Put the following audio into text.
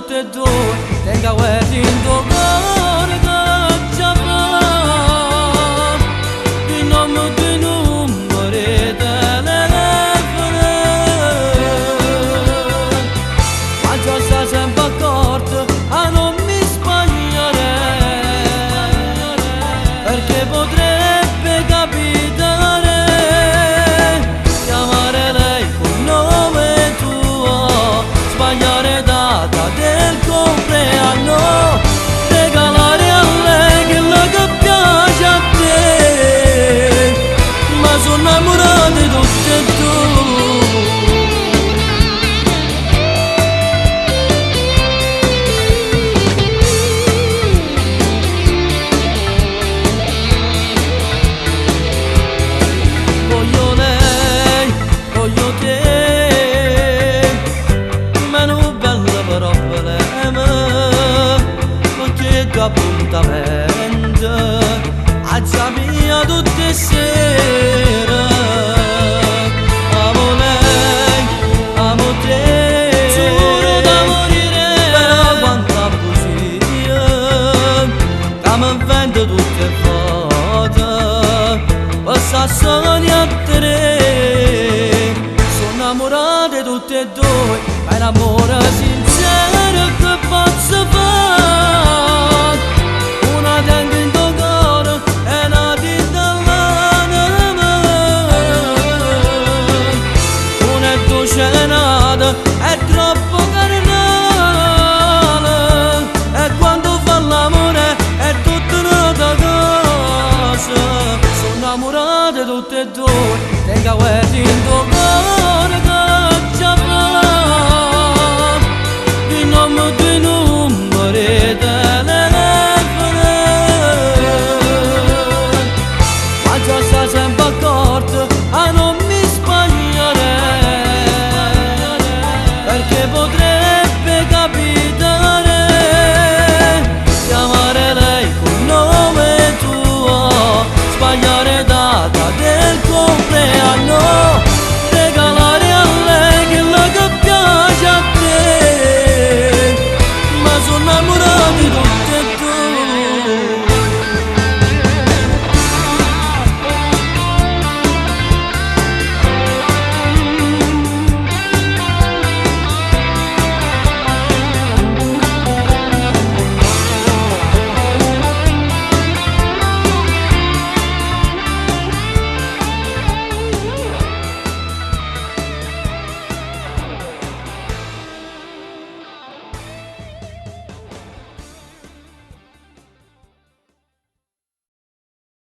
Tutte e due, tengo 'a guerra dint' 'o core ch'aggia fa'. Dui nomme, dui nummere 'e telefono. M'aggia sta sempe accorto a non mi sbagliare, perché potrebbe capitare, chiamare lei col nome tuo, sbagliare data del compleanno, regalare a lei quello che piace a te, ma sono innamorato di tutte e due. Voglio lei, voglio te, ma nu bello problema, perché d'appuntamento aggia piglià tutte 'e sere.